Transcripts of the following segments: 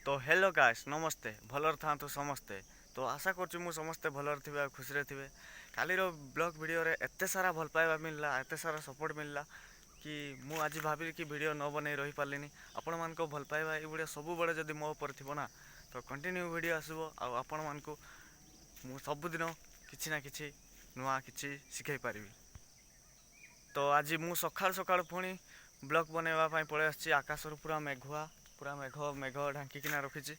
ତ hello guys, ନମସ୍ତେ। ଭଲରେ ଥାଆନ୍ତୁ ସମସ୍ତେ। ତ ଆଶା କରୁଛି ମୁଁ ସମସ୍ତେ ଭଲରେ ଥିବେ ଆଉ ଖୁସିରେ ଥିବେ। କାଲିର ବ୍ଲଗ୍ ଭିଡ଼ିଓରେ ଏତେ ସାରା ଭଲ ପାଇବା ମିଳିଲା, ଏତେ ସାରା ସପୋର୍ଟ ମିଳିଲା କି ମୁଁ ଆଜି ଭାବିଲି କି ଭିଡ଼ିଓ ନ ବନେଇ ରହିପାରିଲିନି। ଆପଣମାନଙ୍କ ଭଲ ପାଇବା ଏଇଭଳିଆ ସବୁବେଳେ ଯଦି ମୋ ଉପରେ ଥିବ ନା, ତ କଣ୍ଟିନ୍ୟୁ ଭିଡ଼ିଓ ଆସିବ ଆଉ ଆପଣମାନଙ୍କୁ ମୁଁ ସବୁଦିନ କିଛି ନା କିଛି ନୂଆ କିଛି ଶିଖାଇ ପାରିବି। ତ ଆଜି ମୁଁ ସକାଳୁ ସକାଳୁ ପୁଣି ବ୍ଲଗ୍ ବନେଇବା ପାଇଁ ପଳେଇ ଆସିଛି। ଆକାଶରୁ ପୁରା ମେଘୁଆ, ପୁରା ମେଘ ମେଘ ଢାଙ୍କିକିନା ରଖିଛି।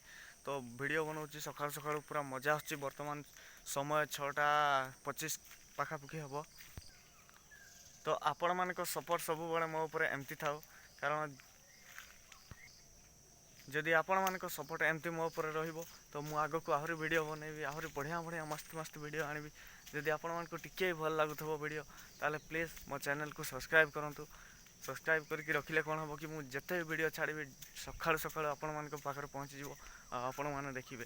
ତ ଭିଡ଼ିଓ ବନାଉଛି ସକାଳୁ ସକାଳୁ, ପୁରା ମଜା ଆସୁଛି। ବର୍ତ୍ତମାନ ସମୟ 6:25 ପାଖାପାଖି ହେବ। ତ ଆପଣମାନଙ୍କ ସପୋର୍ଟ ସବୁବେଳେ ମୋ ଉପରେ ଏମିତି ଥାଉ, କାରଣ ଯଦି ଆପଣମାନଙ୍କ ସପୋର୍ଟ ଏମିତି ମୋ ଉପରେ ରହିବ, ତ ମୁଁ ଆଗକୁ ଆହୁରି ଭିଡ଼ିଓ ବନେଇବି, ଆହୁରି ବଢ଼ିଆ ବଢ଼ିଆ ମସ୍ତ ମସ୍ତ ଭିଡ଼ିଓ ଆଣିବି। ଯଦି ଆପଣମାନଙ୍କୁ ଟିକେ ବି ଭଲ ଲାଗୁଥିବ ଭିଡ଼ିଓ, ତାହେଲେ ପ୍ଲିଜ୍ ମୋ ଚ୍ୟାନେଲକୁ ସବସ୍କ୍ରାଇବ୍ କରନ୍ତୁ। ସବସ୍କ୍ରାଇବ୍ କରିକି ରଖିଲେ କ'ଣ ହେବ କି ମୁଁ ଯେତେ ବି ଭିଡ଼ିଓ ଛାଡ଼ିବି, ସକାଳୁ ସକାଳୁ ଆପଣମାନଙ୍କ ପାଖରେ ପହଞ୍ଚିଯିବ ଆଉ ଆପଣମାନେ ଦେଖିବେ।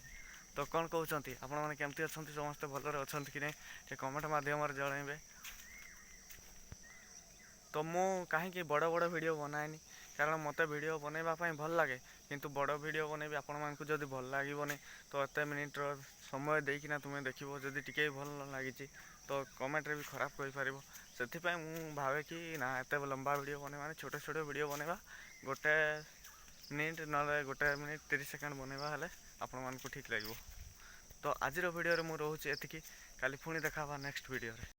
ତ କ'ଣ କହୁଛନ୍ତି ଆପଣମାନେ? କେମିତି ଅଛନ୍ତି ସମସ୍ତେ? ଭଲରେ ଅଛନ୍ତି କି ନାହିଁ, ଟିକେ କମେଣ୍ଟ ମାଧ୍ୟମରେ ଜଣାଇବେ। ତ ମୁଁ କାହିଁକି ବଡ଼ ବଡ଼ ଭିଡ଼ିଓ ବନାଏନି? କାରଣ ମୋତେ ଭିଡ଼ିଓ ବନେଇବା ପାଇଁ ଭଲ ଲାଗେ, କିନ୍ତୁ ବଡ଼ ଭିଡ଼ିଓ ବନେଇବି, ଆପଣମାନଙ୍କୁ ଯଦି ଭଲ ଲାଗିବନି, ତ ଏତେ ମିନିଟ୍ର ସମୟ ଦେଇକିନା ତୁମେ ଦେଖିବ, ଯଦି ଟିକେ ବି ଭଲ ନ ଲାଗିଛି ତ କମେଣ୍ଟରେ ବି ଖରାପ କହିପାରିବ। ସେଥିପାଇଁ ମୁଁ ଭାବେ କି ନା, ଏତେ ଲମ୍ବା ଭିଡ଼ିଓ ବନେଇବା, ଛୋଟ ଛୋଟ ଭିଡ଼ିଓ ବନେଇବା, ଗୋଟେ ମିନିଟ୍ ନହେଲେ 1 ମିନିଟ୍ 30 ସେକେଣ୍ଡ ବନେଇବା, ହେଲେ ଆପଣମାନଙ୍କୁ ଠିକ୍ ଲାଗିବ। ତ ଆଜିର ଭିଡ଼ିଓରେ ମୁଁ ରହୁଛି ଏତିକି। କାଲି ପୁଣି ଦେଖା ହେବା ନେକ୍ସଟ ଭିଡ଼ିଓରେ।